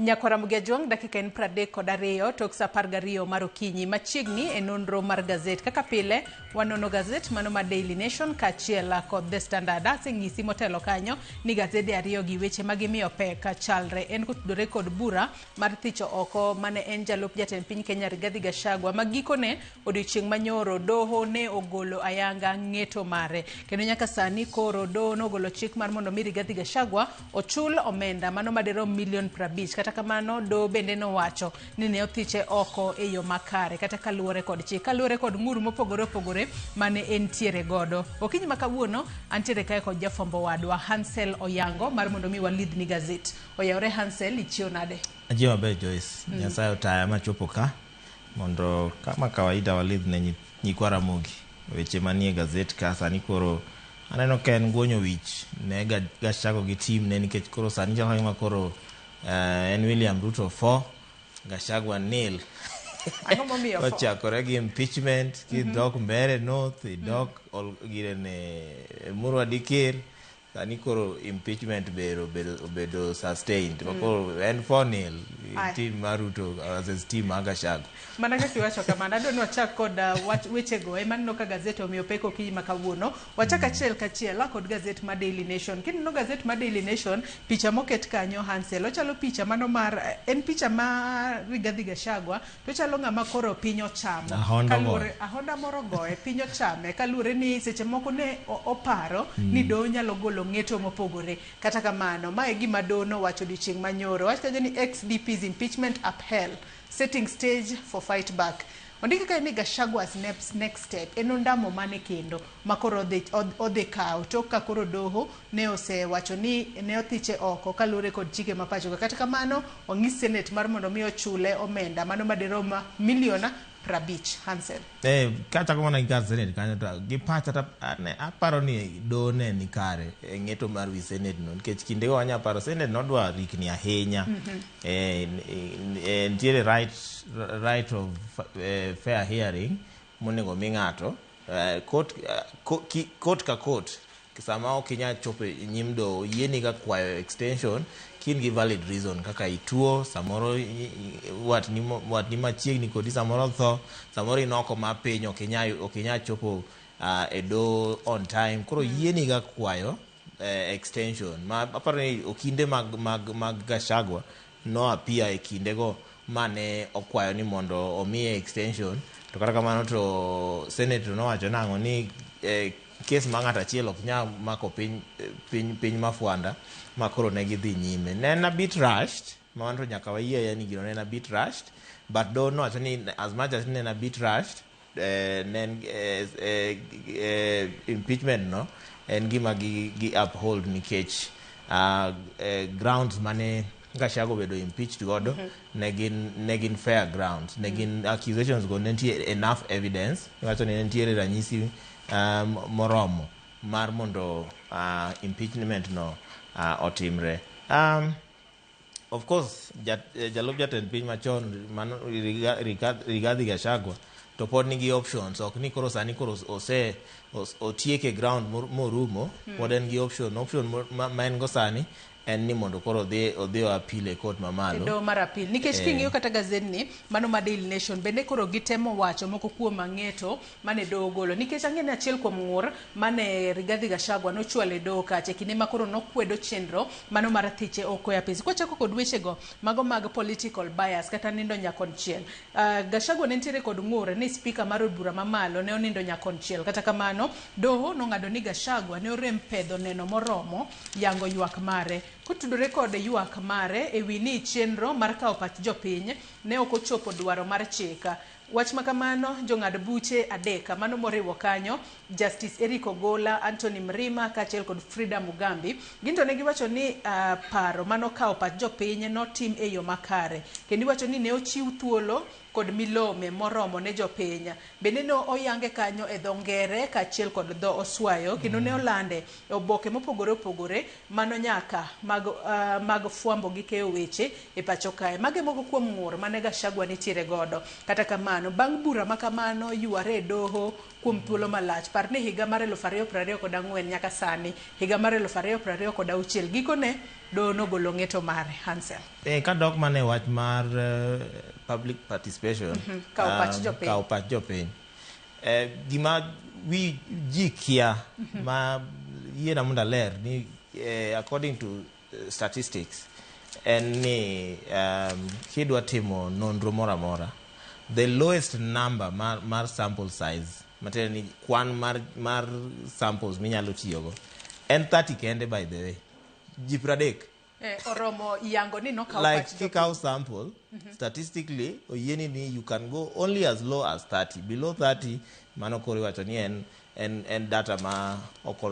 Nyakwara Mugia Jwang', dakika en 32 tok sa 12 mar okinyi. Machiegni e nonro mar gazet. Kaka pile, wanono gazet mano mar Daily Nation kaachiel kod The Standard. Aseng'isi motelo kanyo ni gazede ariyo gi weche ma gimiyo pek chalre. En kotudore kod bura mar thicho oko mane en jalup jatend piny Kenya Rigathi Gachagua ma gikone odiochieng' manyoro doho ne ogolo ayanga ng'eto mare. Kendo nyaka sani koro doho nogolo chik mar mondo mi Rigathi Gachagua ochul omenda mano madirom milion 50. Kata kamano doho bende nowacho ni ne othiche oko e yo makare kata kaluwore kod chik, kaluwore kod ng'ur mopogore opogore mane entiere godo. Okinyi ma kawuono antiere kae kod jafwambo wadwa Hansel Oyango mar mondo mi walidhni gazet. Oyawore Hansel, ichiew nade? Achiew maber Joyce. Nyasaye otaya machopo ka mondo kama kawaida walidhne nyikwa Ramogi weche manie gazet ka. Sani koro aneno ka en guonyo wich ne Gachagua gi team ne, nikech koro sani chalo kagima koro en William Ruto 4, Gachagua nil. Ang'o momiyo four? Ochakore gi impeachment, kidok Mbeere North, idok girene Emurua Dikir, sani koro impeachment be obedo sustained. Koro en 4-0 team mar Ruto versus team mar Gachagua. Mana kaka iwacho kamano, adwa ni wachak kod wach wechego ema aneno ka gazet omiyo pek okinyi ma kawuono. Wachak achiel kachiel kod gazet mar Daily Nation. Kineno gazet mar Daily Nation, picha moket kanyo Hansel, ochalo picha mano mar, en picha mar Rigathi Gachagua, to ochalo ng'ama koro piny ochamo. Ahonda Kaluwore, ahonda moro goye, piny ochame, kaluwore ni seche moko ne oparo ni doho nyalo golo ng'eto mopogore. Kata kamano, mae e gima doho nowacho odiochieng' manyoro. Wach kanyo ni ex-DP's impeachment upheld, setting stage for fight back. Ondiki kae ni Gachagua's next step en ondamo mane kendo ma koro odhi kawo tok ka koro doho ne osewacho ni ne othiche oko kaluwore kod chike ma pacho ka. Kata kamano, ong'is Senate mar mondo mi ochule omenda mano madirom milion 50. Hansel. Kachako mana gi kar Senate kanyo to gi pacha to aparo ni doho ne ni kare e ng'eto mar wi Senate no, nikech kindego wanya paro Senate nodwa rikni ahinya. Nitiere right of fair hearing monego mi ng'ato. Court ka court sama ok inyal chopo e nyim doho, yieni ga kwayo extension kin gi valid reason kaka ituo samoro, watni machiegni kodi samoro tho, samoro in oko mar piny, ok inyal chopo e doho on time. Koro yieni ga kwayo extension ma aparo ni okinde mag Gachagua no appear e kindego mane okwayo ni mondo omiye extension. To kata kamano to Senate nowacho nang'o ni case ma ng'ato achiel ok nyal mako piny mafwanda ma koro ne gidhi nyime. Ne en a bit rushed, ma wan to nyaka wayie ni gino ne en a bit rushed, but doho nowacho ni as much as ne en a bit rushed, ne en impeachment no en gima gi uphold nikech grounds mane Gachagua obedo impeached godo ne gin fair grounds, ne gin accusations go ne nitie enough evidence. Iwacho ni ne nitiere ranyisi moromo mar mondo impeachment no otimre. Of course jalup jatend piny machon mano Rigathi Gachagua to pod nigi options. Ok ni koro sani koro ose otieke ground morumo. Pod en gi option. Option ma en go sani en ni mondo koro odhi o appeal e court mamalo. E doho mar appeal, nikech king'iyo kata gazetni mano ma Daily Nation bende koro gitemo wacho moko kuom ang'eto mane doho ogolo, nikech ang'e ni achiel kuom ng'ur mane Rigathi Gachagua nochwalo e doho kacha e kinde ma koro nokwedo chenro mano mar thiche oko e apis. Kwachako kod wechego mago mag political bias kata nindo nyakonchiel, Gachagua ne nitiere kod ng'ur ni spika mar od bura mamalo ne onindo nyakonchiel. Kata kamano, doho nong'ado ni Gachagua ne orem pedho neno moromo yango ywak mare kotudore kod ywak mare e wi ni chenro mar kawo pach jopiny ne ok ochopo dwaro mar chik. Wach ma kamano, jong'ad buche adek mano moriwo kanyo Justice Eric Ogola, Anthony Mrima kaachiel kod Frida Mugambi, gin to ne giwacho ni paro manokawo pach jopiny notim e yo makare, kendo iwacho ni ne ochiw thuolo kod milome moromo ne jopiny. Bende ne oyange kanyo e dho ngere kaachiel kod dho oswayo, kendo ne olande e oboke mopogore opogore mano nyaka mag fwambo gi keyo weche e pacho kae. Mago e moko kuom ng'ur mane Gachagua nitiere godo. Kata kamano kamano, bang' bura ma kamano yware e doho kuom thuolo malach, par ni higa mar 2024 nyaka sani, higa mar 2026, gikone doho nogolo ng'eto mare. Hansel. Kadok mana e wach mar public participation, Kawo pach jopiny. Kawo pach jopiny. Gima wi ji kia ma yiena mondo aler ni according to statistics en ni kidwa timo nonro moro amora, the lowest number mar sample size, matiende ni kwan mar samples minyalo tiyogo en 30 kende. By the way, ji 30 Oromo yango ni nokawo like pach jopiny. Kikawo sample, statistically oyieni ni you can go only as low as 30. Below 30, mano koro iwacho ni en data ma ok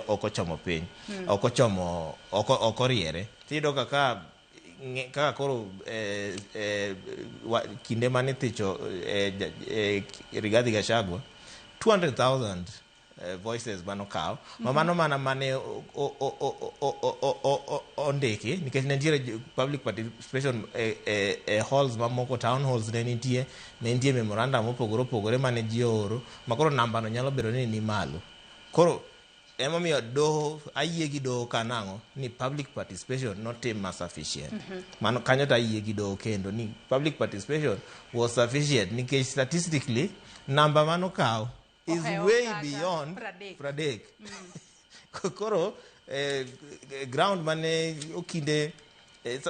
ochomo piny, ok ochomo, ok oriere. Tiyudo kaka kaka koro kinde mane ithicho Rigathi Gachagua, 200,000 voices manokaw ma mano mana mane ondiki, nikech ne nitiere public participation e halls mamoko, town halls, ne nitie memorandum mopogore opogore mane ji ooro, ma koro namba no nyalo bedo ni ni malo. Koro emomiyo doho, ayie gi doho ka nang'o ni public participation notim ma sufficient. Mano kanyo to ayie gi doho kendo ni public participation was sufficient, nikech statistically namba manokaw is ohewo way kata beyond 30. 30. Koro ground mane okinde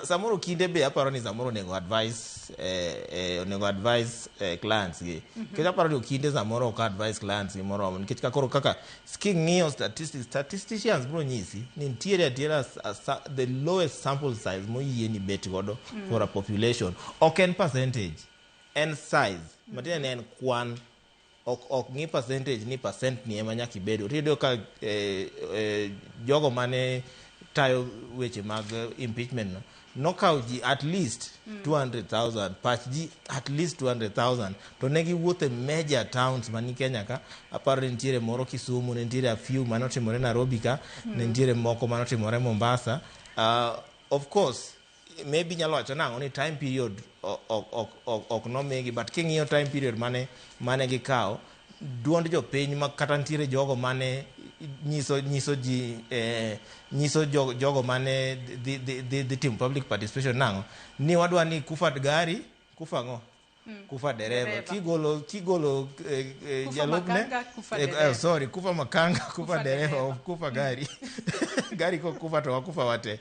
samoro okinde be aparo ni samoro onego advice clients gi, nikech aparo ni okinde samoro ok advice clients gi moromo, nikech ka koro kaka king'iyo statistics, statisticians biro nyisi ni nitiere adiera the lowest sample size moyieni bet godo for a population. Ok en percentage, en size, matiende ni en kwan. Ok ng'i percentage ni percent ni ema nyaka ibed. Tiyudo ka jogo mane tayo weche mag impeachment no nokawo ji at least 200,000, pach ji at least 200,000, to ne giwuotho e major towns mani Kenya ka. Aparo ni nitiere moro Kisumu, ne nitiere a few manotimore Nairobi ka, ne nitiere moko manotimore Mombasa. Of course maybe nyalo wacho nang'o ni time period ok nomigi, but king'iyo time period mane gikawo duond jopiny ma kata nitiere jogo mane nyiso ji nyiso jogo mane dhi timo public participation nang'o ni wadwa ni kufa gari, kufa ang'o, kufa dereva. Dereva. Kigolo Kufa jalupne makanga, kufa dereva. Sorry, kufa makanga, kufa Kufa dereva, dereva. Ok kufa gari. Gari kokufa to wakufa wate.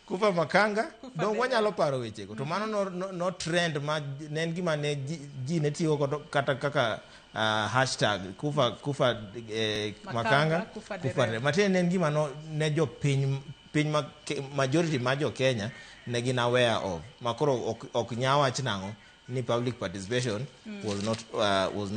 Kufa makanga. Kufa Dong dereva. Wanyalo paro wechego to mano no trend ma ne en gima ne ji ne tiyo godo kata kaka hashtag kufa makanga, makanga, kufa kufa dereva. Dereva. Matiende ne en gima no, ne jopiny piny ma majority mar jo Kenya ne gin aware of, ma koro ok nya wach nang'o ni public participation was not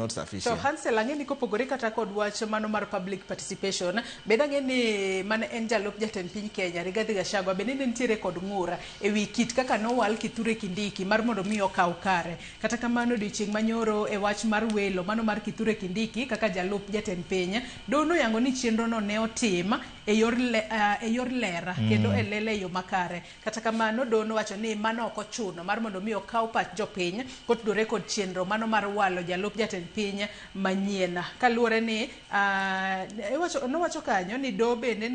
To sufficient. Hansel, ang'e ni kopogore kata kod wach mano mar public participation, bende ang'e ni mane en jalup jatend piny Kenya, Rigathi Gachagua, bende ne nitiere kod ng'ur e wi kit kaka nowal Kithure Kindiki mar mondo mi okaw kare. Kata kamano, odiochieng' manyoro e wach mar welo mano mar Kithure Kindiki kaka jalup jatend piny, doho noyango ni chenro no ne otim e yor ler kendo e lela e yo makare. Kata kamano, doho nowacho ni mano ok ochuno mar mondo mi okaw pach jopiny kotudore kod chenro mano mar walo jalup jatend piny manyien. Kaluwore ni nowacho kanyo ni doho bende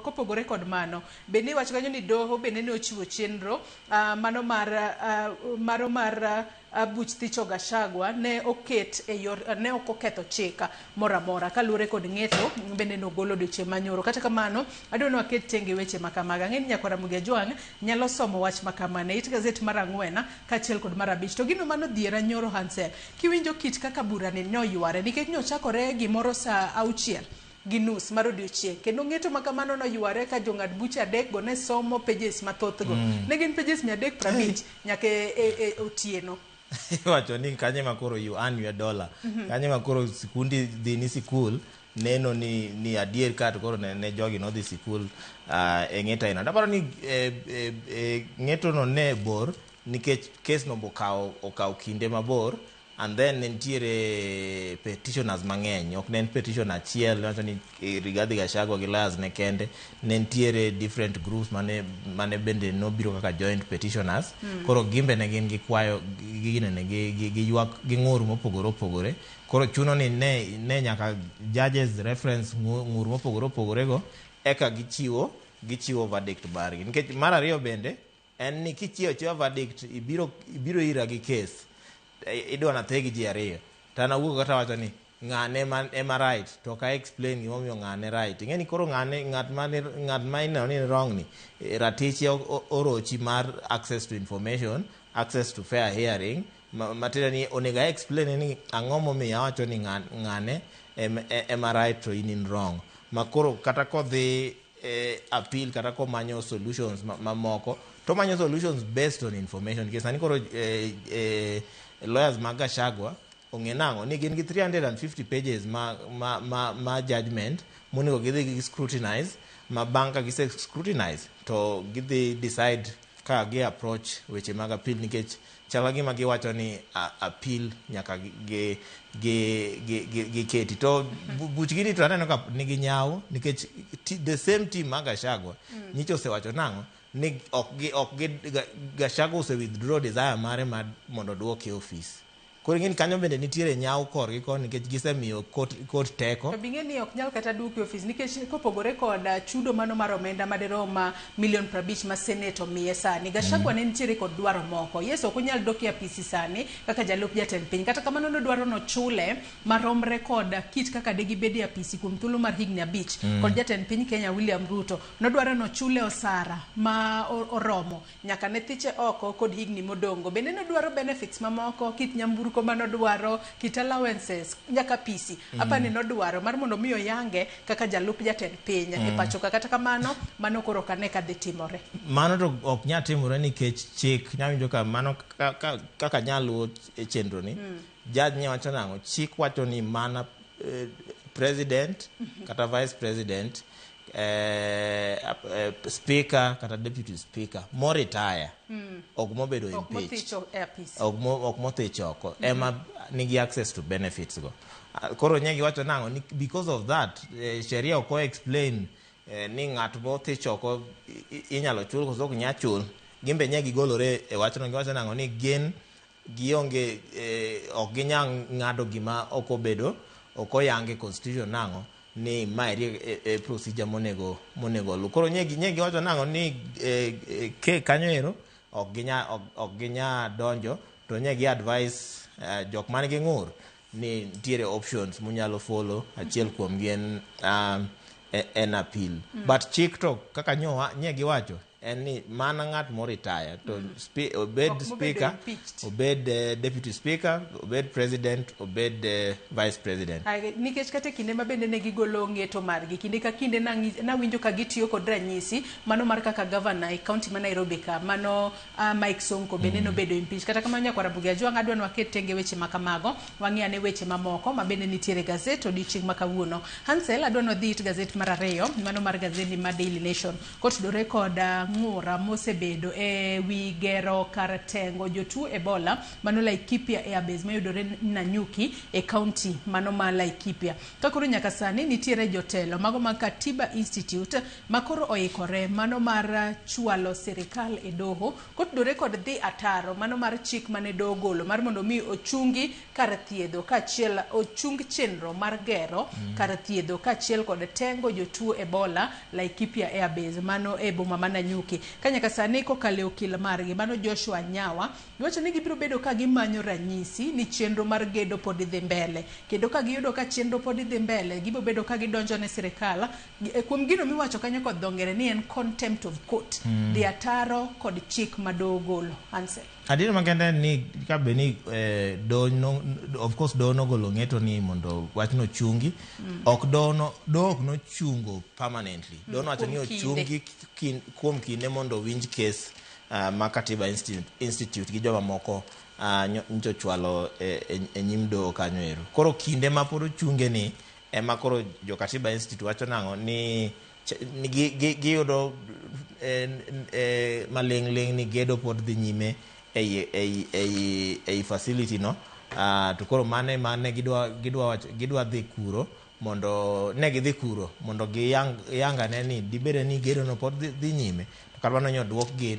kopogore kod mano, bende iwacho kanyo ni doho bende ne ochiwo chenro mano mar buch thicho Gachagua ne oket e yor ne ok oketho chik moro amora kaluwore kod ng'eto bende nogolo odiochieng' manyoro. Kata kamano, adwa ni waket tenge weche ma kamago. Ang'e ni nyakwara Ramogi Ajwang' nyalo somo wach ma kamano e it gazet mar 4 kaachiel kod mar 5. To gino manodhiera nyoro, Hansel, kiwinjo kit kaka burani noyware, nikech nochakore gimoro saa 6:30 mar odiochieng', kendo ng'eto ma kamano noyware ka jong'ad buche adek go ne somo pages mathoth go, ne gin pages 350 nyaka e otieno. Iwacho ni kanye ma koro you earn your dollar, kanye ma koro sikundi dhi ni sikul neno ni adier ka to koro ne jogi nodhi sikul e ng'eto aina. Aparo ni ng'eto no ne bor nikech kes no okawo kinde mabor. And then ne nitiere petitioners mang'eny, ok ne en petition achiel wacho ni Rigathi Gachagua gi lawyers ne kende, ne nitiere different groups mane bende nobiro kaka joint petitioners. Koro gimbe ne gin gi kwayo gi ginene gi ywak gi ng'ur mopogore opogore. Koro chuno ni ne nyaka judges reference ng'ur mopogore opogore go eka gichiwo verdict margi. Nikech mar ariyo bende en ni kichiwo achiwa verdict, ibiro ira gi case, idwa na thegi ji ariyo to an awuok kata wacho ni ng'ane ema right, to ok a explain gimomiyo ng'ane right. Ing'e ni koro ng'ane ng'at ma ineno ni wrong ni ratiche orochi mar access to information, access to fair hearing, matiende ni onego a explain ni ang'o momiyo awacho ni ng'ane ema right to in wrong. Ma koro kata kodhi appeal kata komanyo solutions mamoko, to manyo solutions based on information. Nikech sani koro lawyers mag Gachagua ong'e nang'o ni gin gi 350 pages ma judgment monego gidhi gi scrutinize, ma bang' ka gise scrutinize to gidhi decide ka gi approach weche mag appeal, nikech chal ka gima giwacho ni appeal nyaka gi keti to buchgi ni to aneno ka nigi nyawo, nikech the same team mag Gachagua nyicha osewacho nang'o ni ok gi Gachagua ose withdraw desire mare mar mondo oduoke e office. Koro ing'e ni kanyo bende nitiere nyawo korgi koni, nikech gisemiyo court teko. To bing'e ni ok nyal kata duoki e ofis, nikech kopogore kod chudo mano mar omenda madirom milion 50 ma Senate omiye sani, Gachagua ne nitiere kod dwaro moko. Yes, ok onyal dok e apisi sani kaka jalup jatend piny, kata kamano nodwaro nochule maromre kod kit kaka de gibed e apisi kuom thuolo mar higni 5 kod jatend piny Kenya William Ruto. Nodwaro nochule osara ma oromo nyaka ne thiche oko kod higni modongo. Bende nodwaro benefits mamoko, kit nyamburko manodwaro, kit allowances, nyaka pisi. Apani nodwaro mar mondo mi oyange kaka jalup jatend piny e pacho ka. Kata kamano, mano koro ok ane ka dhi timore. Mano to ok nyal timore nikech chik nyawinjo ka mano kaka nyaluwo e chenro ni judge ne wacho nang'o, chik wacho ni mana president kata vice president, speaker kata deputy speaker mo retire, ok mobedo Ok impeached, mothich e apisi. Ok mothich oko ema nigi access to benefits go. Ah, koro nye giwacho nang'o ni because of that sheria ok o explain ni ng'at mothich oko inyalo chul koso ok nyal chul. Gin be nye gigolore e wachno, giwacho nang'o ni gin gionge ok ginyal ng'ado gima ok obedo ok oyang e constitution nang'o ni maeri e procedure monego oluw. Koro nye giwacho nang'o ni ke kanyo ero ok ginya donjo, to nye gi advice jok man gi ng'ur ni nitiere options munyalo follow, achiel kuom gi en appeal. But chik to kaka nye giwacho en ni mana ng'at moretire to obed Ok mobedo speaker, impeached. obed deputy speaker, obed president, obed vice president. Ai, nikech kata e kinde ma bende ne gigolo ng'eto margi, kinde ka kinde nawinjo ka gitiyo kod ranyisi mano mar kaka governor e county ma Nairobi ka mano Mike Sonko bende nobedo impeached. Kata kamano, nyakwar Ramogi Ajwang', adwa ni waket tenge weche ma kamago, wang'i ane weche mamoko ma bende nitiere e gazet odiochieng' ma kawuono. Hansel, adwa ni wadhi it gazet mar ariyo, mano mar gazeti mar Daily Nation, kotudore kod ng'ura mosebedo e wi gero kar tengo jotuo Ebola mano Laikipia Airbase mayudore Nanyuki e county mano ma Laikipia. Ka koro nyaka sani nitiere jotelo mago mag Katiba Institute ma koro oikore mano mar chwalo sirikal e doho kotudore kod dhi ataro mano mar chik mane doho ogolo mar mondo mi ochungi kar thiedho kaachiel ochung chenro mar gero kar thiedho kaachiel kod tengo jotuo Ebola Laikipia Airbase mano e boma ma Nanyuki. Ka nyaka sani kokalo e okil margi mano Joshua Nyawa, giwacho ni gibiro bedo ka gimanyo ranyisi ni chenro mar gedo pod dhi mbele, kendo ka giyudo ka chenro pod dhi mbele gibiro bedo ka gidonjo ne sirikal kuom gino miwacho kanyo kod dho ngere ni en contempt of court, dhi ataro kod chik ma doho ogolo. Ansel. Adier makende en ni ka be ni doho no, of course doho nogolo ng'eto ni mondo wachno chungi. Ok doho no, doho ok nochungo permanently. Doho nowacho ni Kuom kinde. ochungi kuom kinde mondo owinj case ma Katiba Institute gi joma moko nyocha ochwalo e nyim doho kanyo ero. Koro kinde ma pod ochunge ni ema koro jo Katiba Institute wacho nang'o ni ni giyudo maling' ling' ni gedo pod dhi nyime ei facility no. To koro mane mane gidwa gidwa wacho gidwa dhi kuro mondo ne gidhi kuro mondo giyang yangane ni dibede ni gedo no pod dhi, dhi nyime. To kar mano nyoduok gi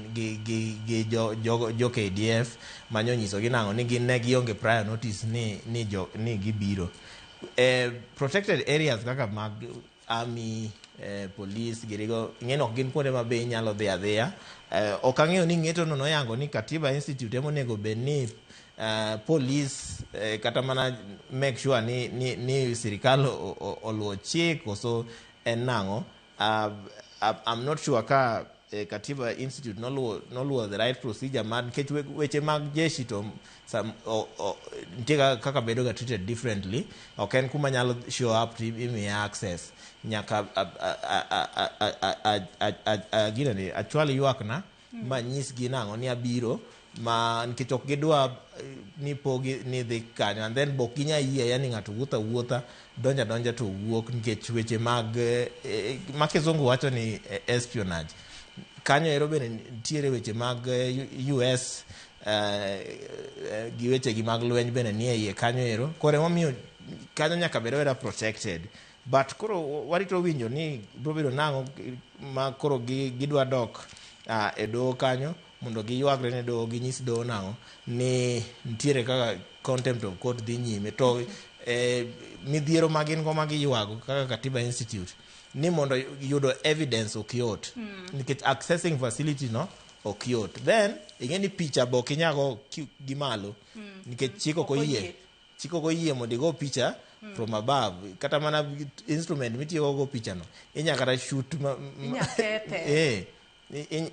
jo KDF manyo nyiso gi nang'o ni gin ne gionge prior notice ni jo ni gibiro. Protected areas kaka mag army, police girigo ing'e ni ok gin kuonde ma be inyalo dhi adhiya. Ok ang'eyo ni ng'eto no noyango ni Katiba Institute ema onego bed ni police, kata mana make sure ni sirikal oluwo chik koso en nang'o. I'm not sure ka Katiba Institute noluwo the right procedure mar nikech weche mag jeshi to nitie kaka bedo ga treated differently. Ok en kuma nyalo show up to imiye access. Nyaka ginene achwal ywak na ma nyisgi nang'o ni abiro ma nikech ok gidwa ni pogi ni dhi kanyo, and then bok ginya yie yani ng'ato wuotho awuotha, donjo adonja to wuok, nikech weche mag ma kizungu wacho ni espionage kanyo ero bende nitiere weche mag US gi weche gi mag lweny bende nie iye kanyo ero. Koro emomiyo kanyo nyaka bed abeda protected, but koro warito winjo ni biro bedo nang'o ma koro gidwa dok e doho kanyo mondo giywagre ne doho, ginyis doho nang'o ni nitiere kaka contempt of court dhi nyime. To midhiero ma gin go ma giywago kaka Katiba Institute ni mondo yudo evidence ok yot nikech accessing facility no ok yot. Then ing'e ni picha be ok inyago gi malo nikech chik ok oyie, chik ok oyie mondo igo picha from above. Kata mana instrument mitiyogo go picha no inya kata shoot ma, Inya kethe.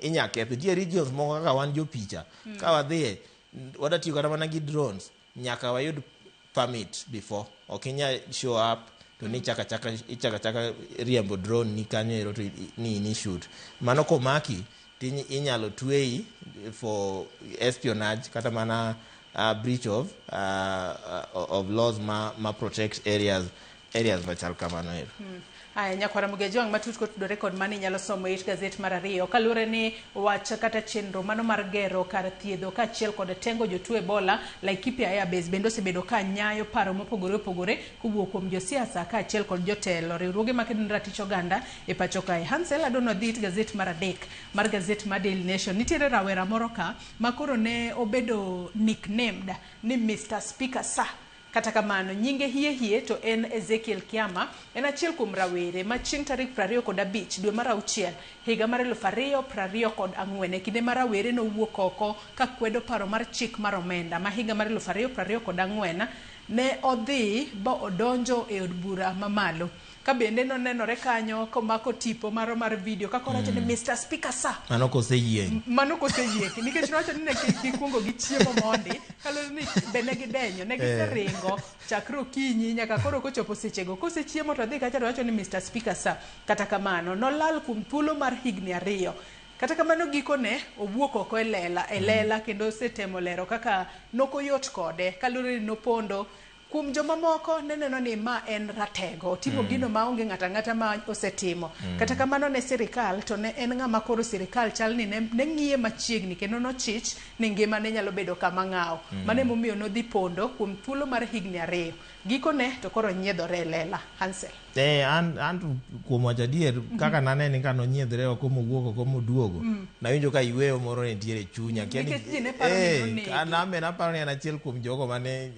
Inya kethe. Nitie regions moko kaka wan jopicha ka wadhiye wada tiyo kata mana gi drones, nyaka wayud permit before. Ok inya show up to ni chaka chaka ichaka chaka riembo drone ni kanyo ero to ni shoot. Mano komaki to inyalo tweyi for espionage kata mana breach of laws ma protect areas machal kamano ero. Aya, nyakwara Mugejwang' matut kotudore kod mano inyalo somo it gazet mar ariyo kaluwore ni wach kata chenro mano mar gero kar thiedho kaachiel kod tengo jotuo Ebola Laikipia Airbase bende osebedo ka nyayo paro mopogore opogore kowuok kuom josiasa kaachiel kod jotelo riwruoge makedo ne ratich oganda e pacho kae. Hansel Adono dhi it gazet mar adek mar gazet mar Daily Nation. Nitiere rawera moro ka ma koro ne obedo nicknamed ni Mr. Speaker Sir. Kata kamano nyinge hie hie to en Ezekiel Kiama. En achiel kuom rawere ma chieng' tarik 25 dwe mar auchiel higa mar 2024, e kinde ma rawere nowuok oko ka kwedo paro mar chik mar omenda ma higa mar 2024, ne odhi ba odonjo e od bura mamalo ka bende nonenore kanyo komako tipo maro mar video kaka owacho ni "Mr. Speaker Sir". Mano koseyieng'. Mano koseyieng, nikech nowacho ni ne gikwongo gi chiemo mondi kaluwore ni be ne gidenyo, ne giseringo chakre okinyi nyaka koro kochopo sechego kosechiemo to dhi kacha to wacho ni "Mr. Speaker Sir". Kata kamano nolal kuom thuolo mar higni 2. Kata kamano gikone owuok oko e lela e lela kendo osetemo lero kaka nokoyot kode kaluwore ni nopondo. Kuom jomamoko ne neno ni ma en ratego otimo gino maonge ng'ato ang'ata ma osetimo. Kata kamano ne sirikal to ne en ng'ama koro sirikal chal ni ne ng'iye machiegni kendo nochich ni ngimane nyalo bedo kama ng'awo. Mano emomiyo nodhi pondo kuom thuolo mar higni 2. Gikone to koro nyiedhore e lela. Hansel. An to kuom wacho adier, kaka nanene ka nonyiedhre oko mowuok oko moduogo, nawinjo ka yweyo moro nitiere e chunya. Kia ni- Nikech ji ne paro ni nonege. An ambe naparo ni en achiel kuom jogo mane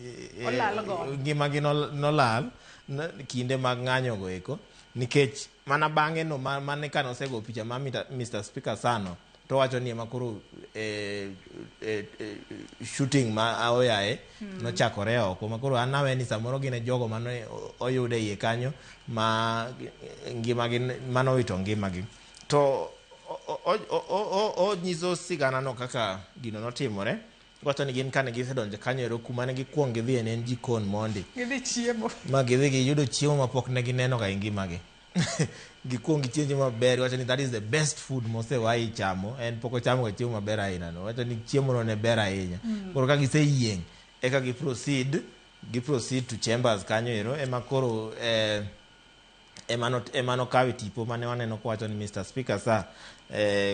Olal godo. Ngimagi nolal kinde mag ng'anyo go eko, nikech mana bang'e no mane ka nosego picha ma Mr. Speaker sano to wacho ni ema koro shooting ma aoyaye nochakore oko ma koro an nawe ni samoro gin e jogo mane oyude iye kanyo ma ngimagi manowito ngimagi. To onyiso sigana no kaka gino notimore. Wacho ni gin kane gisedonjo kanyo ero kuma ne gikuong gidhiye ne en jikon mondi. Gidhi chiemo. Ma gidhi giyudo chiemo mapok ne gineno ga e ngimagi. Gikuong gichiemo maber. Wacho ni that is the best food mosewahi chamo. En pok ochamo ga chiemo maber ahinya no. Wacho ni chiemo no ne ber ahinya. Koro ka giseyieng' eka gi proceed to chambers kanyo ero ema koro. Ema nokawe tipo mane waneno kowacho ni Mr. Speaker sir,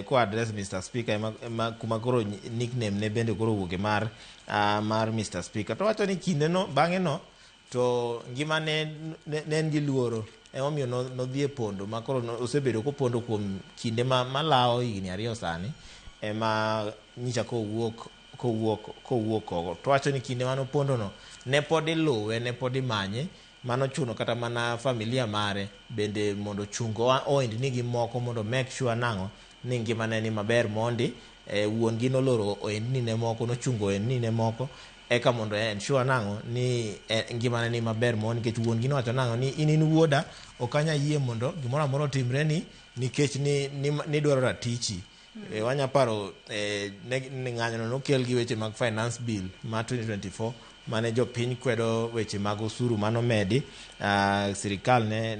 ko address Mr. Speaker ema kuma koro nickname ne bende koro owuoke mar Mr. Speaker. To wacho ni kinde no bang'e no to ngima ne en gi luoro, emomiyo nodhi e pondo ma koro osebedo kopondo kuom kinde malawo higni 2 sani, ema nyicha kowuok oko. To wacho ni kinde mane opondo no ne pod iluwe, ne pod imanye, mano chuno kata mana familia mare bende mondo ochung ohendni gi moko mondo make sure nang'o ni ngimane ni maber mondi. Wuon gi noloro ohendni ne moko, nochungo ohendni ne moko eka mondo ensure nang'o ni ngimane ni maber mondi, nikech wuon gi nowacho nang'o ni in wuoda, ok anyal yie mondo gimoro amora otimre ni nikech ni dwaro ratichi. Wanya paro ng'anyo no nokel gi weche mag finance bill ma 2024 mane jopiny kwedo weche mag osuru manomedi. Sirikal ne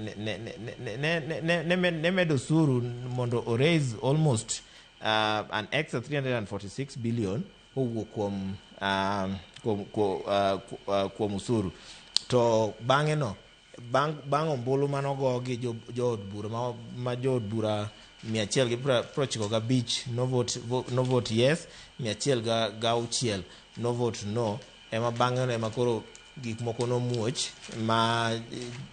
medo osuru mondo o raise almost an extra 346 billion kowuok kuom osuru. To bang'e no bang' ombulu manogo gi jood bura ma jood bura 195 no vote yes, 106 no vote no, ema bang'e no ema koro gik moko nomuoch ma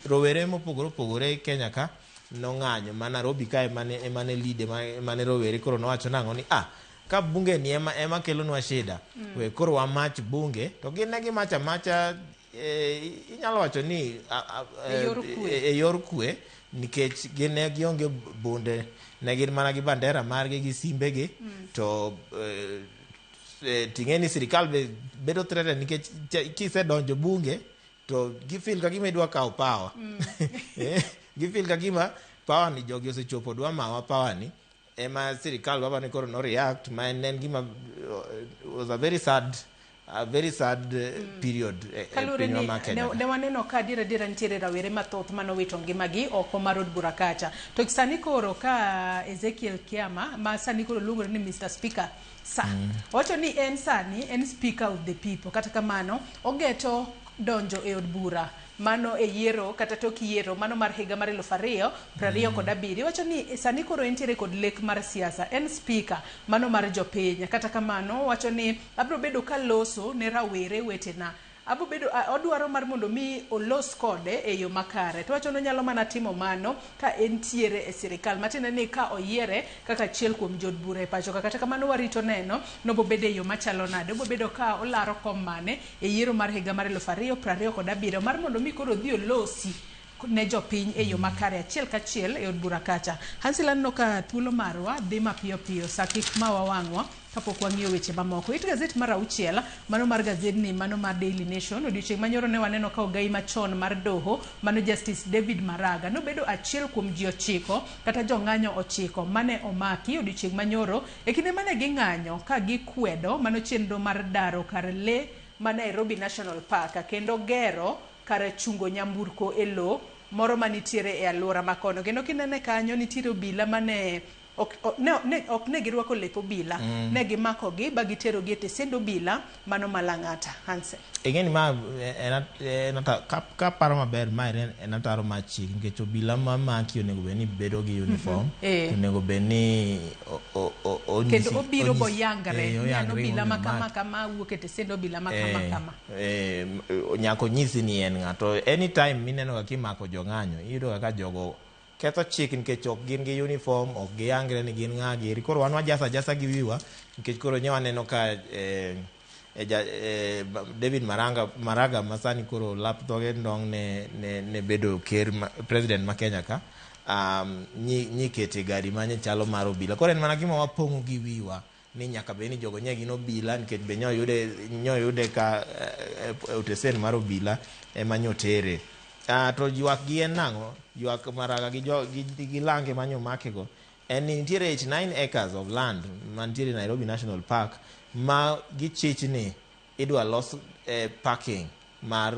rowere mopogore opogore Kenya ka nong'anyo ma Nairobi ka ema ne lead ema ne rowere koro nowacho nang'o ni ka bunge ni ema kelonwa shida, we koro wamach bunge. To gin ne gimacho amacha, inyalo wacho ni E yor kwe. E yor kwe, nikech gin ne gionge bunde, ne gin mana gi bandera margi gi simbegi. To ting'e ni sirikal be bedo threatened nikech kisedonjo bunge to gifeel ka gima idwa kawo power. Gifeel ka gima power ni jogi osechopo dwa mawa power ni, ema sirikal baba ni koro no react ma en gima was a very sad period e Kaluwore pinywa ni ma Kenya. Ne waneno ka adier adiera nitiere rawere mathoth manowito ngimagi oko mar od bura kacha. To sani koro ka Ezekiel Kiama ma sani koro luongore ni Mr. Speaker sa owacho ni en sani en speaker of the people, kata kamano ogeto donjo e od bura mano e yiero kata tok yiero mano mar higa mar 2027. Iwacho ni sani koro entiere kod lek mar siasa, en speaker mano mar jopiny. Kata kamano owacho ni abiro bedo kaloso ne rawere wetena, abo bedo odwaro mar mondo mi olos kode e yo makare. To wacho ni onyalo mana timo mano ka entiere e sirikal, matiende ni ka oyiere kaka achiel kuom jood bura e pacho ka. Kata kamano warito neno nobobedo e yo machalo nade, obobedo ka olaro kom mane e yiero mar higa mar 2027 mar mondo mi koro odhi olosi ne jopiny e yo makare achiel kachiel e od bura kacha. Hansel, aneno ka thuolo marwa dhi mapiyo piyo, sa kik mawa wang'wa kapok wang'iyo weche mamoko. It gazet mar 6 mano mar gazedni mano mar Daily Nation, odiochieng' manyoro ne waneno ka ogai machon mar doho mano Justice David Maraga nobedo achiel kuom ji 9 kata jong'anyo 9 mane omaki odiochieng' manyoro e kinde mane ging'anyo ka gikwedo mano chenro mar daro kar lee ma Nairobi National Park kendo gero kar chungo nyamburko e lo moro manitiere e alwora makono. Kendo kinene kanyo nitiere obila mane ok ne girwako lep obila, ne gimakogi ba giterogi e tesend obila mano ma Lang'ata. Hansel. Ing'e ni ma en kaparo maber, ma en ataro mar chik, nikech obila mamaki onego bed ni bedo gi uniform. Onego bed ni Kendo obiro boyangre ni an oyangre obila ma mondo kama omaki. Kama wuok e tesend obila ma kama kama. Nyaka onyisi ni en ng'ato. Anytime mineno ga kimako jong'anyo, iyudo ga ka jogo ketho chik nikech ok gin gi uniform, ok giyangre ni gin ng'a giri. Koro wan wajasa ajasa gi wiwa nikech koro nye waneno ka David Maraga ma sani koro lap dhoge ndong' ne bedo ker ma, president ma Kenya ka nyi kete gari manye chalo mar obila. Koro en mana gima wapong'o gi wiwa ni nyaka bed ni jogo nye gin obila, nikech be nyoyude ka otesen mar obila ema nyotere. To ywak gi en nang'o? Ywak Maraga gi lange manyomake go en ni nitiere 89 acres of land mantiere Nairobi National Park ma gichich ni idwa los parking mar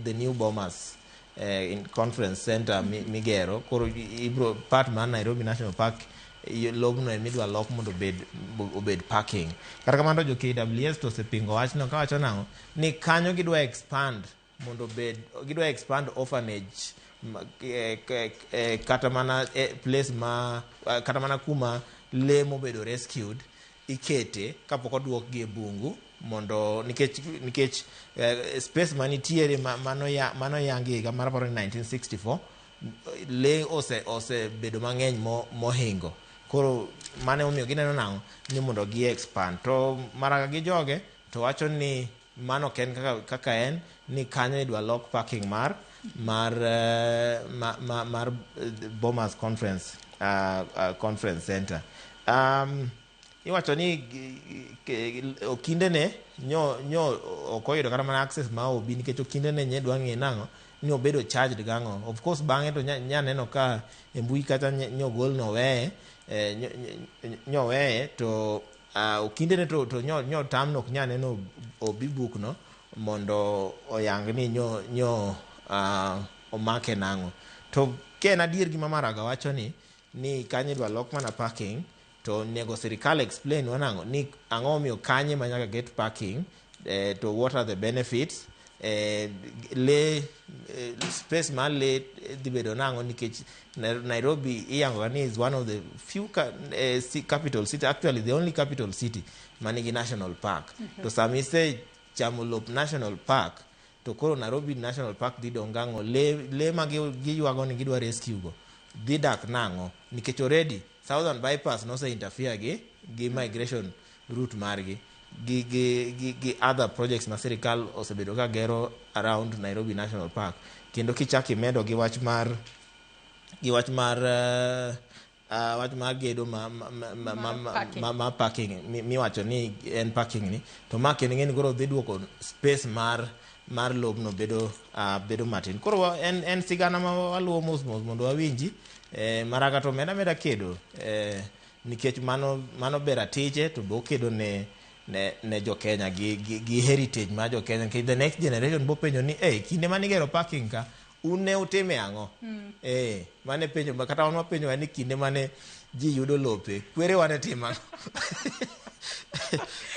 the new Bomas in conference center migero. Koro ibro part mar Nairobi National Park lobno emidwa lok mondo obed parking. Kata kamano jo KWS to osepingo wachno kawacho nang'o ni kanyo gidwa expand mondo obed, gidwa expand orphanage. Kata mana place ma kata mana kuma lee mobedo rescued ikete kapok oduokgi e bungu, mondo nikech space manitiere mano yangi higa mar aparo ni 1964, lee osebedo mang'eny mohingo. Koro mano emomiyo gineno nang'o ni mondo gi expand. To Maraga gi joge to wacho ni mano ok en kaka en ni kanyo idwa lok parking mar ma, ma, mar Bomas Conference Center. Iwacho ni okindene nyo ok oyudo kata mana access ma obi, nikech okindene nye dwa ng'e nang'o ni obedo charged gang'o. Of course, bang'e to nya neno ka e mbui kata nyogol noweye, nyoweye to okindene to nyo tam ok nya neno obi book no mondo oyang ni nyo omake nang'o. To ka en adier gima Maraga wacho ni kanyo idwa lok mana parking, to nego sirikal explain wa nang'o ni ang'o momiyo kanye ma nyaka get parking, to what are the benefits, le space mar le dhi bedo nang'o, nikech Nairobi iyango ga ni is one of the few capital city, actually the only capital city manigi national park. To sama ise chamo lop national park, to koro Nairobi National Park dhi dong' gang'o? Le ma giywago ni gidwa rescue go dhi dak nang'o? Nikech already Southern Bypass nose interfere gi migration route margi gi other projects ma sirikal osebedo ka gero around Nairobi National Park. Kendo kichak imedo gi wach mar gedo Mar parking. Ma parking miwacho ni en parking ni, to ma kendo ing'e ni koro dhi duoko space mar lobno bedo matin. Koro en sigana ma waluwo mos mos mondo wawinji. Maraga to meda ameda kedo, nikech mano ber atiche, to be okedo ne jo Kenya gi heritage mar jo Kenya, nikech the next generation bo penjo ni, "Hey, kinde manigero parking ka, un ne utime ang'o?" Mane penjo ma kata wan wapenjo ni kinde mane ji yudo lope, kwerewa ne timo ang'o?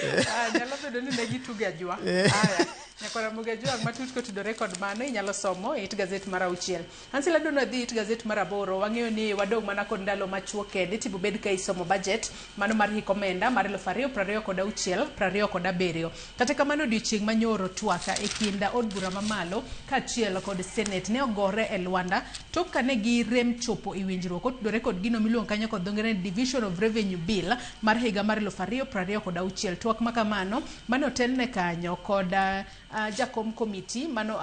Ah, nyalo bedo ni ne gitugo ajwa. Aya, nyakwara Ramogi Ajwang', matut kotudore kod mano inyalo somo e it gazet mar 6. Hansel, adwa dhi it gazet mar 8. Wang'eyo ni wadong' mana kod ndalo machuok kende tibo bed ka isomo budget mano mar hik omenda mar 2026-27. Kata kamano, odiochieng' manyoro twak e kind od bura mamalo kaachiel kod Senate ne ogore e lwanda tok kane girem chopo e winjruok otudore kod gino miluongo kanyo kod dho ngere ni Division of Revenue Bill mar higa mar 2026. Twak ma kamano mane otelne kanyo kod jakom komiti mano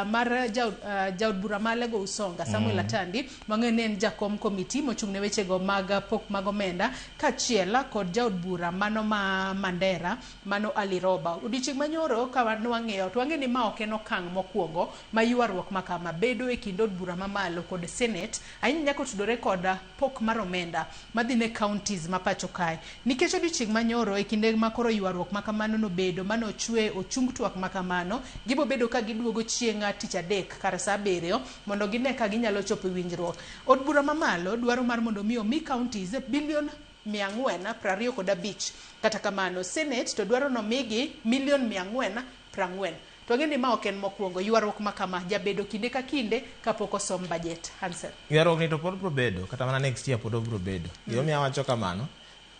mar jaod bura ma Alego Usonga, Samuel Atandi, wang'eyo ni en jakom komiti mochung' ne wechego mag pok mag omenda, kaachiel kod jaod bura mano ma Mandera, mano Ali Roba. Odiochieng' manyoro ka nwang'iyo to wang'eyo ni ma ok en okang' mokwongo ma ywaruok ma kama bedo e kind od bura mamalo kod Senate, ahinya nyaka otudore kod pok mar omenda madhi ne counties ma pacho kae. Nikech odiochieng' manyoro, e kinde ma koro ywaruok ma kamano nobedo mane ochwe ochung twak ma kamano, gibo bedo ka giduogo chieng' tich adek kar saa 7 mondo gine ka ginyalo chopo e winjruok. Od bura mamalo dwaro mar mondo mi omi counties bilion 425. Kata kamano, Senate to dwaro nomigi milion 440. To wang'eyo ni ma ok en mokwongo ywaruok ma kama jabedo kinde ka kinde kapok osom budget. Hansel. Ywaruok ni to pod biro bedo, kata mana next year pod obiro bedo. Gimomiyo awacho kamano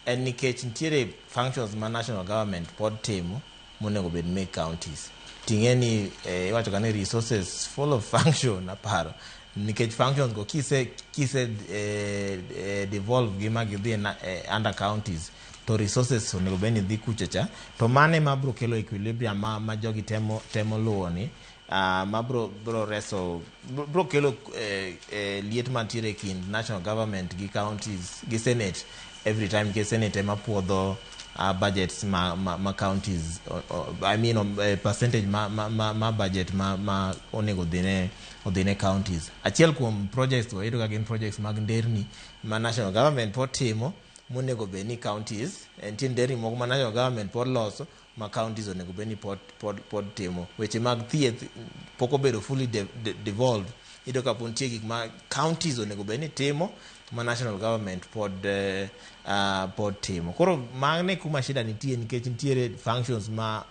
en nikech nitiere functions ma national government pod timo monego bed meg counties. Ting'e ni iwacho ga ni resources full of function, aparo nikech functions go kise devolve gi ma gidhi under counties, to resources onego bed ni dhi kucha cha, to mano ema biro kelo equilibrium ma jogi temo luwo ni ma bro reso bro kelo liet mantiere e kind national government gi counties gi Senate every time, nikech Senate ema puodho budgets ma counties, I mean, percentage ma budget ma onego odhine counties. Achiel kuom projects go iyudo ka gin projects mag nderni ma national government pod timo monego bed ni counties, nitie nderni moko ma national government pod loso ma counties onego bed ni pod timo. Weche mag thieth pok obedo fully devolved. Iyudo ka pod nitie gik ma counties onego bed ni timo ma national government pod timo. Koro mano e kuma shida nitie, nikech nitiere functions ma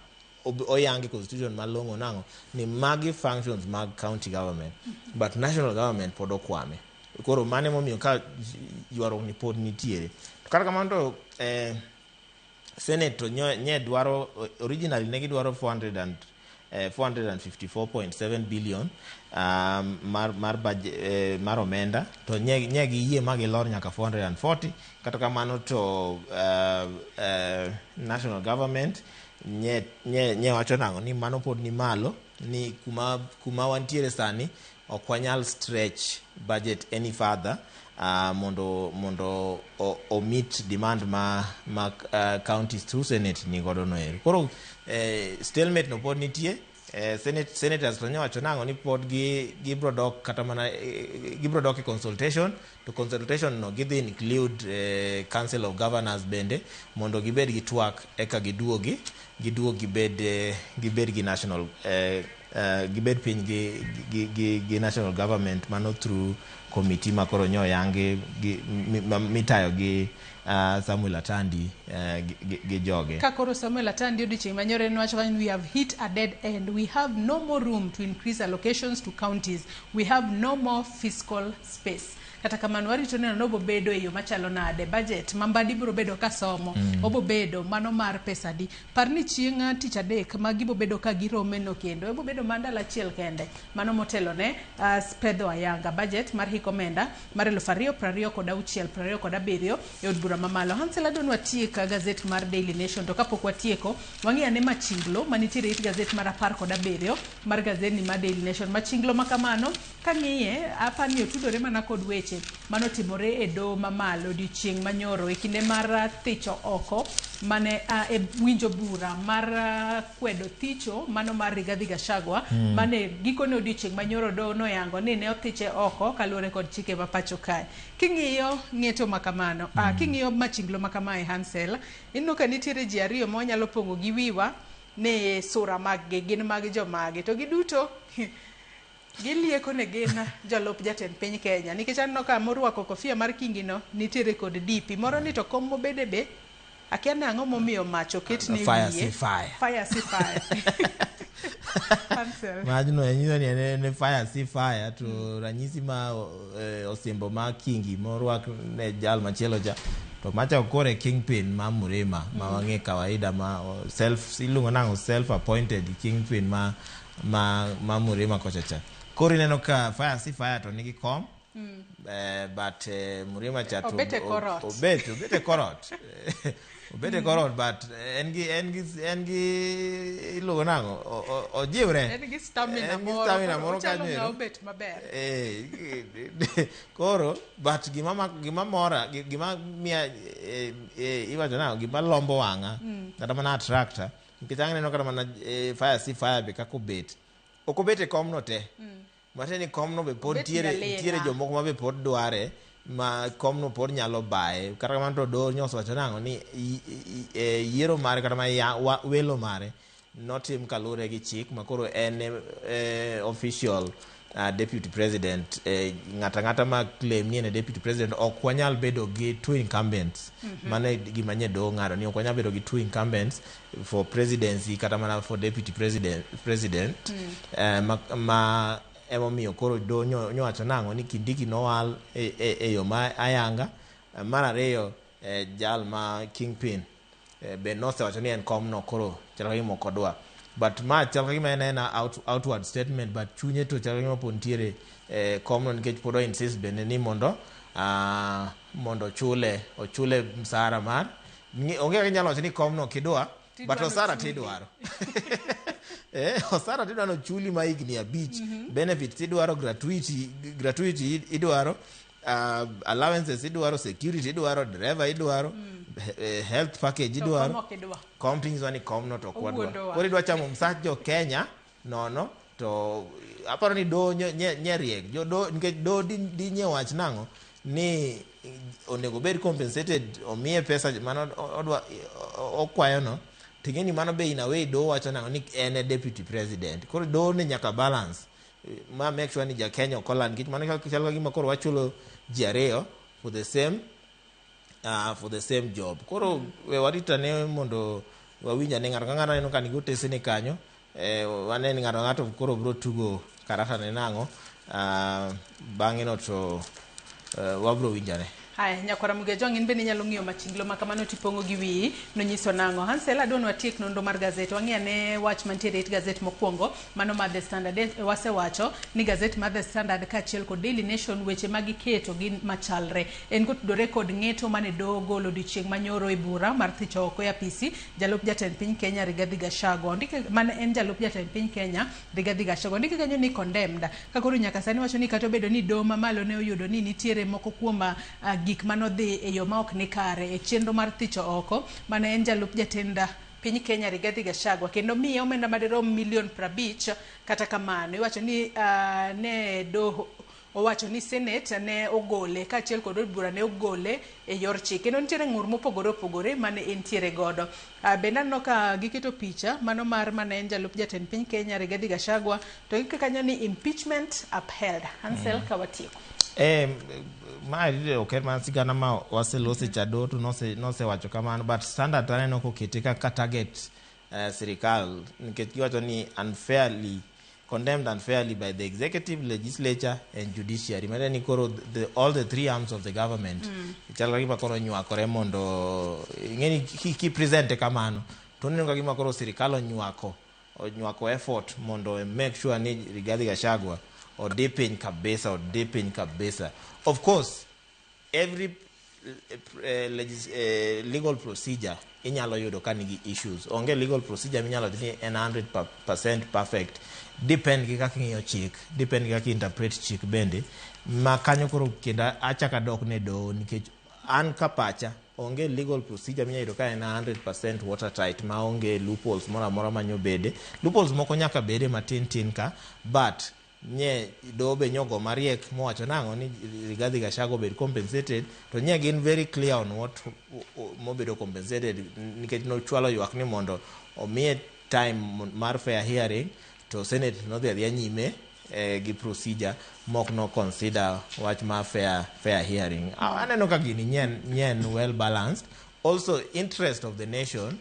oyangi constitution malong'o nang'o ni magi functions mag county government, but national government pod okwame. Koro mano emomiyo ka ywaruok ni pod nitiere. To kata kamano to Senate to nye dwaro, originally ne gidwaro 400 and 454.7 billion mar budget, mar omenda, to nye giyie ma gilor nyaka 440. Kata kamano to national government nye wacho nang'o ni mano pod ni malo, ni kuma wantiere sani ok wanyal stretch budget any further mondo o meet demand ma counties through Senate ni godo no ero. Koro stalemate no pod nitie. Senators to nyowacho nang'o ni pod gi gibro dok kata mana gibro dok e consultation, to consultation no gidhi include Council of Governors bende mondo gibed gi twak, eka giduogi gibed gi national gibed piny gi national government, mano through committee ma koro nyo yangi gi, mitayo gi Samuel Atandi gi joge. Ka koro Samuel Atandi odiochieng' manyoro nowacho kanyo, "We have hit a dead end. We have no more room to increase allocations to counties. We have no more fiscal space." Kata kamano warito neno ni obobedo e yo machalo nade budget ma Mbadi biro bedo ka somo obobedo mano mar pesa adi. Par ni chieng' tich adek ma gibobedo ka girome no kendo obobedo mana ndalo achiel kende mano motelo ne pedho ayanga budget mar hik omenda mar 2026-27 e od bura mamalo. Hansel, adwa ni watiek gazet mar Daily Nation, to kapok watieko wang'i ane machinglo manitiere it gazet mar 17 mar gazeti mar Daily Nation. Machinglo ma kamano kang'iye apani otudore mana kod weche manotimore e doho mamalo odiochieng' manyoro e kinde mar thicho oko mane e winjo bura mar kwedo thicho mano mar Rigathi Gachagua mane gikone odiochieng' manyoro doho noyango ni ne othiche oko kaluwore kod chike ma pacho kae. King'iyo ng'eto ma kamano, king'iyo machinglo ma kamae, Hansel, ineno ka nitiere ji ariyo ma wanyalo pong'o gi wiwa ni sura mag gi gin mag jomage, to giduto gilieko ne gin jolup jatend piny Kenya, nikech aneno ka morwako kofia mar kingi no nitiere kod DP moro ni to kom mobede be akia ni ang'o momiyo mach oket ne Fire wiye. Si fire. Fire si fire. Hansel. Majno nyiso ni en fire si fire, to ranyisi ma osimbo ma kingi morwak ne jal machielo cha to macha kore kingpin ma Murima ma wang'e kawaida ma self iluongo nang'o, self appointed kingpin ma Murima kocha cha. Koro ineno ka fire si fire to nigi kom, but Murima cha to Obet e korot. Obet e korot, obet e korot, but en gi iluongo nang'o, ojiwre. En gi stamina En gi moro. Stamina Koro moro ochalo kanyo ng'a ero. Obet maber. Koro but gima mora, gima miya, iwacho nang'o, gima lombo wang'a kata mana attractor, nikech ang' neno kata mana fire si fire be kaka obet, ok obet e komno te, matiende ni komno be pod Obet nitiere galinga. Nitiere jomoko ma be pod dware ma komno pod nyalo baye. Kata kamano to doho nyosewacho nang'o ni yiero mare kata ma welo mare notim kaluwore gi chik ma koro en official deputy president. Ng'ata ng'ata ma claim ni en e deputy president, ok wanyal bedo gi two incumbents. Mano e gima nye doho ng'ado ni ok wanyal bedo gi two incumbents for presidency kata mana for deputy president. Ma emomiyo koro doho nyowacho nang'o ni Kindiki nowal e yo ma ayanga. Mar ariyo, jal ma kingpin be nosewacho ni en komno koro chal ka gima ok odwa, but ma chal ka gima en ena outward statement, but chunye to chal ka gima pod nitiere komno, nikech pod o insist bende ni mondo ochule msara mar onge kaka inyalo wacho ni komno ok idwa, but Tidwaro osara chuli. Tidwaro osara tidwaro nochuli ma higni 5, benefits idwaro, gratuity idwaro, allowances idwaro, security idwaro, driver idwaro, health package To idwaro. kom ok idwa. Kom tinyisowa ni komno to ok wadwa. Owuondowa. Koro idwa chamo msach jo Kenya nono, to aparo ni doho nye riek jo doho, nikech doho di nye wach nang'o ni onego bed compensated, omiye pesa mano odwa okwayo no, ting'e ni mano be in a way doho wacho nang'o ni en e deputy president. Koro doho ni nyaka balance ma make sure ni ja Kenya ok olal, nikech mano chal ka gima koro wachulo ji ariyo for the same job. Koro we warit ane mondo Wawinj ane ng'ato ka ng'ato aneno ka nigi otesene kanyo. Wane ni ng'ato ng'ato koro biro tugo karata ne nang'o. Bang'e no to wabiro winjo ane. Haya, nyakwara Mugejo, in bende inyalo ng'iyo machinglo ma kamano tipong'o gi wiyi nonyiso nang'o. Hansel, adwa ni watiek nonro mar gazet. Wang'i ane wach mantiere e it gazet mokwongo, mano mar The Standard. Wasewacho ni gazet mar The Standard kaachiel kod Daily Nation weche ma giketo gin machalre. En kotudore kod ng'eto mane doho ogolo odiochieng' manyoro e bura mar thicho oko e apisi jalup jatend piny Kenya Rigathi Gachagua. Ondike mane en jalup jatend piny Kenya Rigathi Gachagua. Ondike kanyo ni condemned. Ka koro nyaka sani wacho ni kata obedo ni doho mamalo ne oyudo ni nitiere moko kuom gik manodhi e yo ma ok ni kare e chenro mar thicho oko mane en jalup jatend piny Kenya Rigathi Gachagua kendo miye omenda madirom milion 50. Kata kamano iwacho ni ne doho owacho ni Senate ne ogole kaachiel kod od bura ne ogole e yor chik kendo nitiere ng'ur mopogore opogore mane entiere godo. Bende aneno ka giketo picha mano mar mane en jalup jatend piny Kenya Rigathi Gachagua to giketo kanyo ni impeachment upheld. Hansel, ka watieko. Ma ok en mana sigana ma waselose cha doho to nosewacho kamano, but Standard aneno kokete kaka target sirikal nikech giwacho ni unfairly condemned unfairly by the executive, legislature and judiciary. Matiende ni koro all the three arms of the government chal ka gima koro onywakore mondo ing'eni ki present kamano to oneno ka gima koro sirikal onywako effort mondo make sure ni Rigathi Gachagua odi piny kabisa, odi piny kabisa. Of course, every legal procedure inyalo yudo ka nigi issues. Onge legal procedure minyalo ni en 100% perfect. Depend gi kaka ing'iyo chik, depend gi kaka interpret chik bende. Ma kanyo koro kendo achako adok ne doho nikech an ka pacha onge legal procedure minyalo yudo ka en 100% watertight ma onge loopholes moro amora manyobede. Loopholes moko nyaka bede matin tin ka, but nye doho be nyogo mariek mowacho nang'o ni Rigathi Gachagua obed compensated to nye gin very clear on what mobedo compensated nikech nochwalo ywak ni mondo omiye time mar fair hearing to Senate nodhi adhiya nyime gi procedure mok no consider wach mar fair hearing. Aneno ka gini nyen well balanced. Also interest of the nation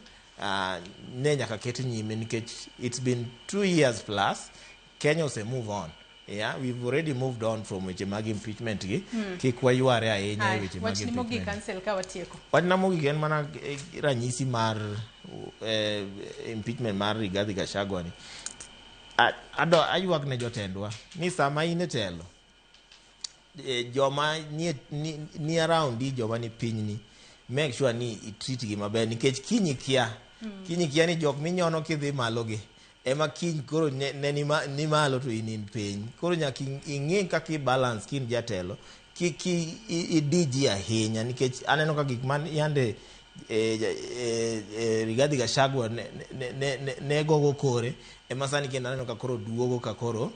ne nyaka ket nyime nikech it's been 2 years plus. Kenya ose move on. Yeah, we've already moved on from weche mag impeachment gi. Kik wayware ahinya e weche mag wachni mogik impeachment. Hansel, ka watieko. Wachna mogik en mana ranyisi mar impeachment mar Rigathi Gachagua ni. Ado aywak ne jotendwa ni sama in e telo, joma ni around di, joma ni piny ni, make sure ni i treat gi maber nikech kiny ikia ni jok minyono kidhi malo gi ema kiny koro ne ni malo to in piny. Koro nyaka ing'i kaka i balance kind jatelo kik idi ji ahinya nikech aneno ka gik man yande Rigathi Gachagua ne gogo kore ema sani kendo aneno ka koro duogo ka koro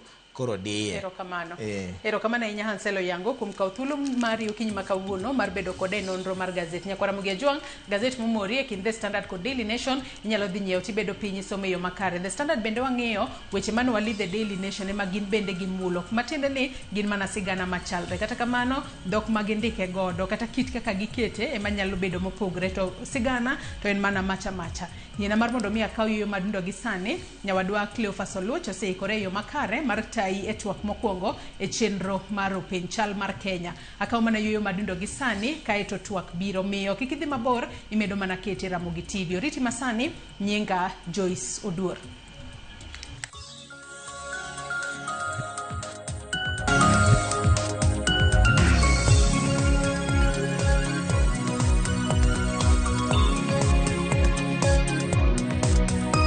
diye. Erokamano. Erokamano ahinya Hansel Oyango kuom kawo thuolo mari okinyi ma kawuono mar bedo kode e nonro mar gazet. Nyakwara Ramogi Ajwang', gazet momori e kind The Standard kod Daily Nation inyalo dhi nyiewo tibedo piny isomo e yo makare. The Standard bende wang'iyo weche mane walidhe Daily Nation ema gin bende gimulo. Matiende ni gin mana sigana machalre. Kata kamano dhok ma gindike godo kata kit kaka gikete ema nyalo bedo mopogre to sigana to en mana macha macha. Yiena mar mondo mi akaw yueyo madundo gi sani, nyawadwa Cleophas Oluoch oseikore e yo makare mar tayi e twak mokwongo e chenro mar Openj Chal mar Kenya. Akaw mana yueyo madundo gi sani kaeto twak biro miyo kik idhi mabor imedo mana kete Ramogi TV. Oriti masani, nyinga Joyce Oduor.